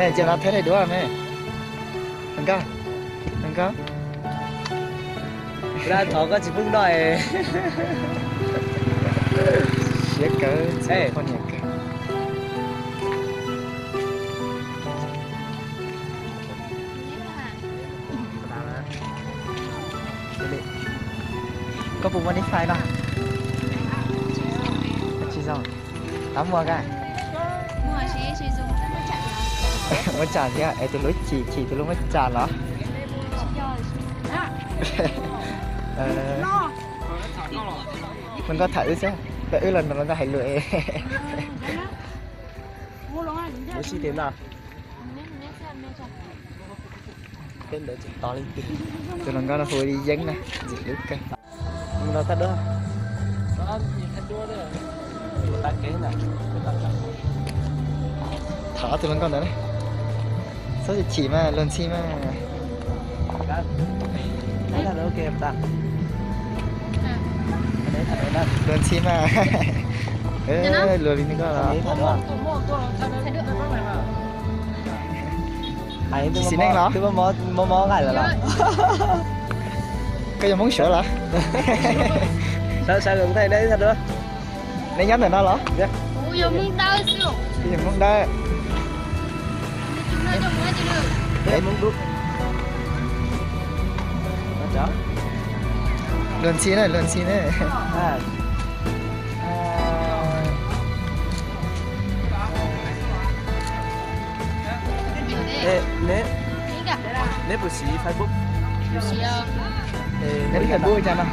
Ces los thaij daim duab me. Nkauj, nkauj. Thov koj tsis pub noj. Siab kawg, poj niam kawg. Koj puas muaj nij fais no? Tsis zoo. Tab muaj ka? Muaj tsam thiab, es tus hlub chim chim tus hlub muaj tsam los? Mus nkauj tham wb xwb, peb wb los nrog nkauj hais lus. Muaj sij tes no. Peb ntawd tsis tos leej twg. Tus hluas nkauj no hu li Yeeb na, ntxim hlub kawg. Mus los thaij duab. Tham ob tug hluas nkauj ntawd na. Txhob chim mas, luag ntxhi mas. Luag ntxhi mas. Luag li koj los. Tsis xis neej los? Koj yog Hmoob Suav los? Neb nyob ntawm no los? Kuv yog Hmoob Dawb. Luag ntxhi na, luag ntxhi na. Neb puas siv Facebook? Neb Facebook ua cas no?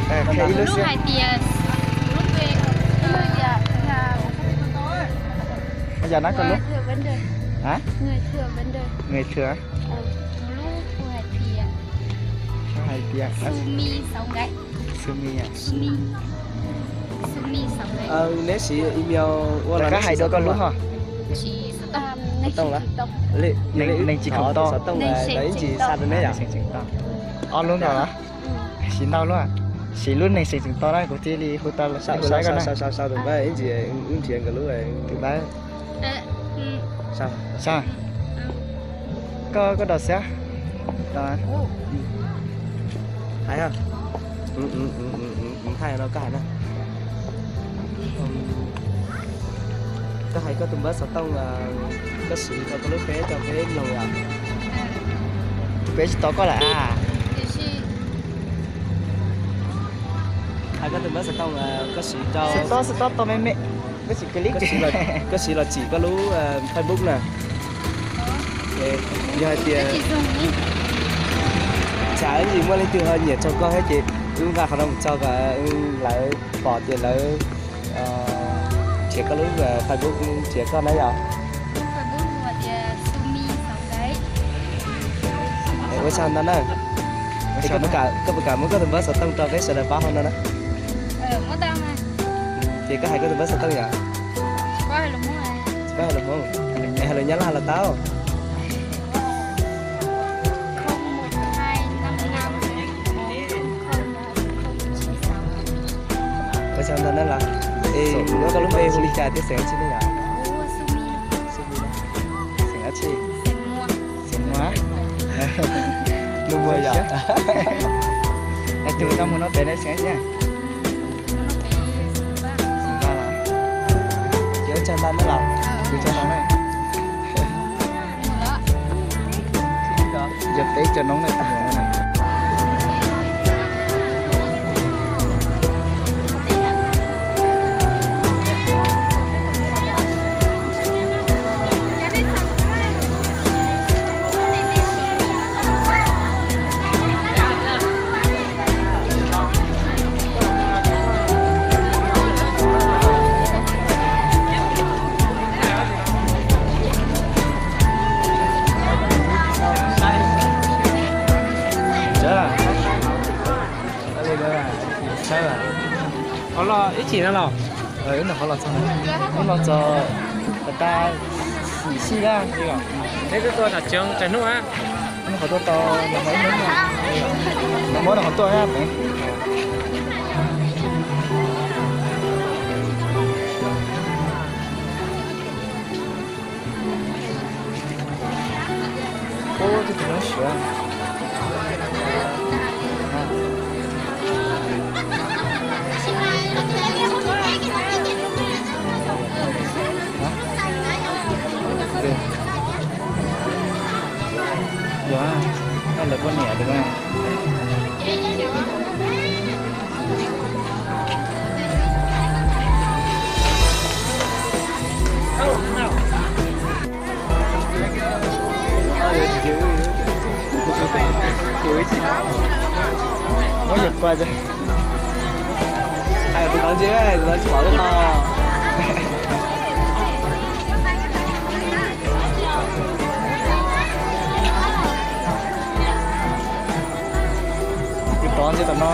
Qhia ib lub xwb. Ua cas no koj lub? Người Thượng. Hais tias Sumi. Neb siv email ua los koj hais dua koj lub ho. Neeg tsis khoom toj. Ib ntsis xa rau neb yom. Ob lub ntawd los? Siv ntau lub. Siv lub neeg xeem tseem tau na, kuv thiaj li hu tau lawv. Ib ntsis wb nrhiav nkawd lub. Koj, koj daus xwb. Hais, hais no koj hais na. Koj hais koj tus npawb xov tooj, koj siv rau koj lub peb rau peb mloog yom. Peb tsis tau koj lawm a. Hais koj tus npawb xov tooj, koj siv rau. Xov tooj, xov tooj tau me me. Koj siv los tsim koj lub Facebook na. Yog hais tias tsam ib ntsis muaj leej twg ho nyiam txog koj thiab ces wb nqa qhov no mus tso kom lawv pom ces lawv nrhiav koj lub Facebook nrhiav koj na yom. Ua tsaug ntau na. Es koj puas kam muab koj tus npawb xov tooj rau peb sawv daws paub hauv no na? Ces koj hais koj tus npawb xov tooj yom. Tsis paub hais lus Hmoob. Es hais lus Nyab Laj los tau. Ua tsaug ntau na los. Es koj lub npe hu li cas thiab xeem dab tsi ne yom? Xeem dab tsi? Xeem Muas. Lub Muas yom. Es tus tau mus no pem ne xeem dab tsi? Ces ua tsaug ntau na los. Ua tsaug ntau na. Yog peb cov noob na. Qhov los ib chim no los? Wb nyuam qhuav los txog, wb los txog tas tas xim sij na. Neb twb tuaj tham tseem tsawg hnub na? Wb nyuam qhuav tuaj tau ib hnub, muab nyuam qhuav tuaj na. Siav. Yog, lawv poj niam tus na. Muab yawg pais, hais tus tod ntsia, tus tod tsis pom lub no. Tus tod ntsia tom no.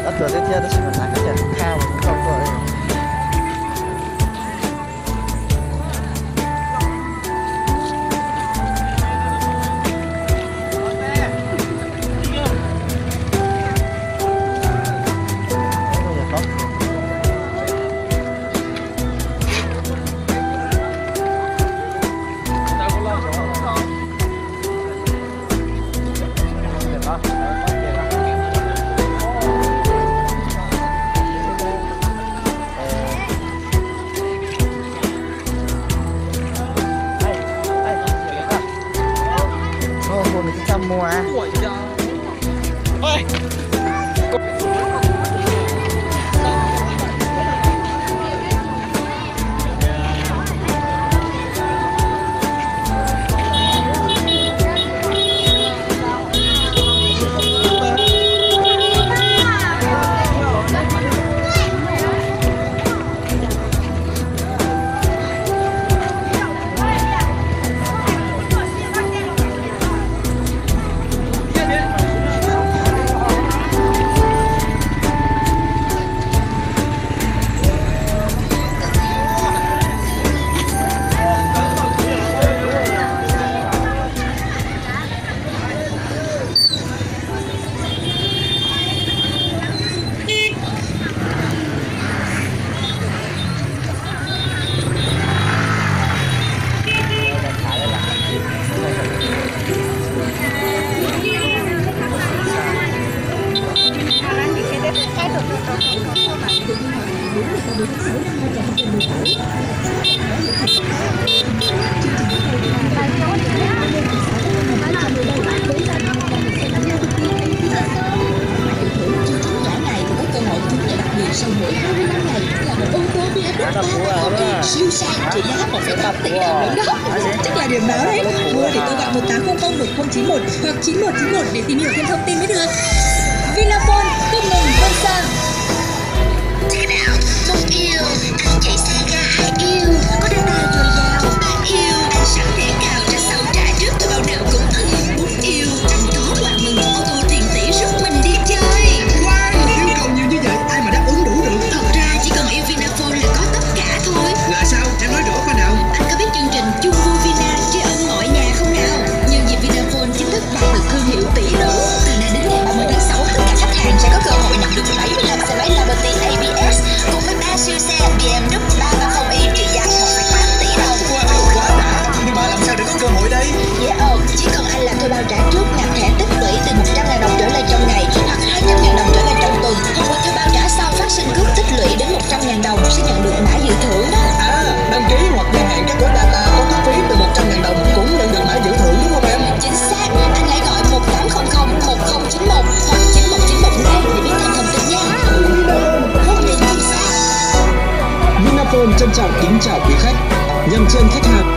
Tab tuaj thiab thiab tab sis mas hnav khaub ncaws khaj mus tau tuaj. Tus nws tsis txaj muag. Sau mỗi hai mươi lăm ngày là một ô tô Vios ba ba không Y siêu sang trị giá một phẩy tám tỷ đồng luôn đó. Chắc là điểm báo đấy. Mua thì tôi gọi một tám không không một không chín một hoặc chín một chín một để tìm hiểu thêm thông tin mới được. Vinaphone, không ngừng vươn xa. Check it out. Một yêu, anh chạy xe ga hai yêu, có data dồi dào. Ba yêu, anh sắm thẻ cào cho sau trả trước, tôi bao nào cũng ưng. Bốn yêu, anh có quà mừng ô tô tiền tỷ, rước mình đi chơi. Wow, yêu cầu nhiều như vậy, ai mà đáp ứng đủ được? Thật ra chỉ cần yêu Vinaphone là có tất cả thôi. Là sao? Em nói rõ coi nào. Anh có biết chương trình chung vui Vina tri ân mọi nhà không nào? Nhân dịp Vinaphone chính thức đạt được thương hiệu tỷ đô, từ nay đến ngày ba mươi tháng sáu, tất cả khách hàng sẽ có cơ hội nhận được bảy mươi lăm xe máy Liberty A B S cùng với ba siêu xe B M W ba ba không Y trị giá một phẩy tám tỷ đồng. Wow, quá đã. Nhưng mà làm sao để có cơ hội đây? Dễ ợt, chỉ cần anh làm thuê bao trả trước, nạp thẻ tích lũy từ một trăm ngàn đồng trở lên trong ngày hoặc hai trăm ngàn đồng trở lên trong tuần, hoặc là thuê bao trả sau phát sinh cước tích lũy đến một trăm ngàn đồng sẽ nhận được mã dự thưởng đó. À, đăng ký hoặc gia hạn các gói data có cước phí từ một trăm ngàn đồng cũng nhận được mã dự thưởng đúng không em? Chính xác, anh hãy gọi một tám không không một không chín một hoặc chín một chín một ngay để biết thêm thông tin nha. Thông tin chính xác. Vinaphone trân trọng kính chào quý khách. Nhằm chiên khách hàng.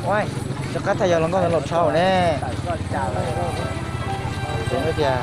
Ua, rov qab thaij yog hluas nkauj ntawd los tshau ne. Tseem tias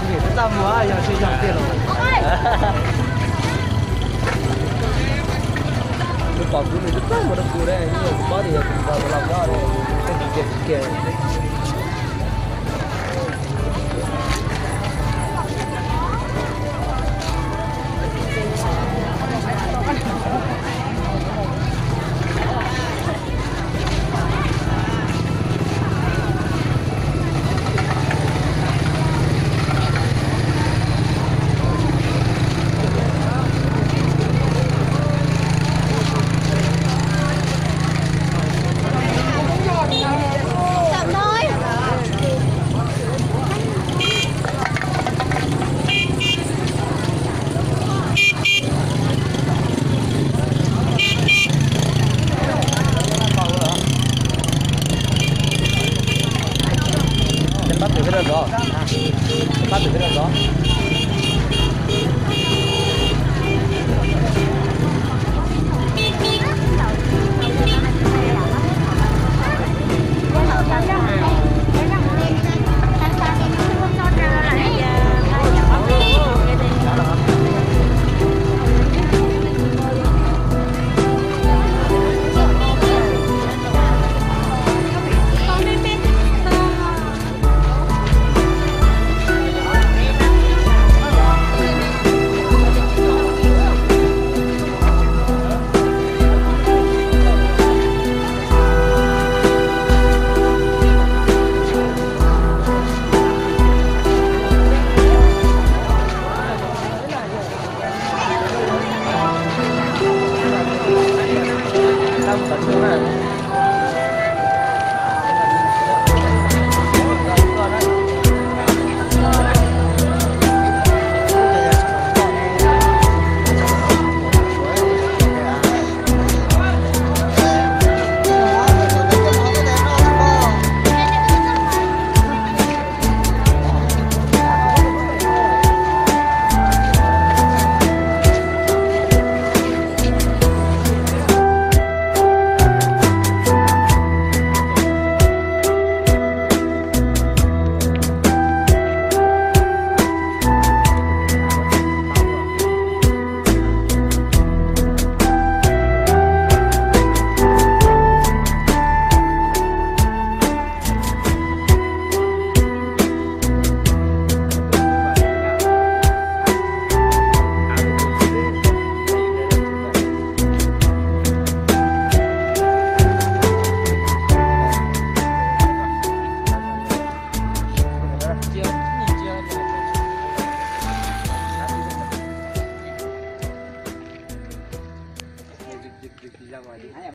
Txaj muag yog tsis yog tiag los. Nws pom kuv nws twb txaj muag rau kuv, kuv paub tias yog kuv nrog nws los nyob, kuv thiaj tsis cia kuv kiag.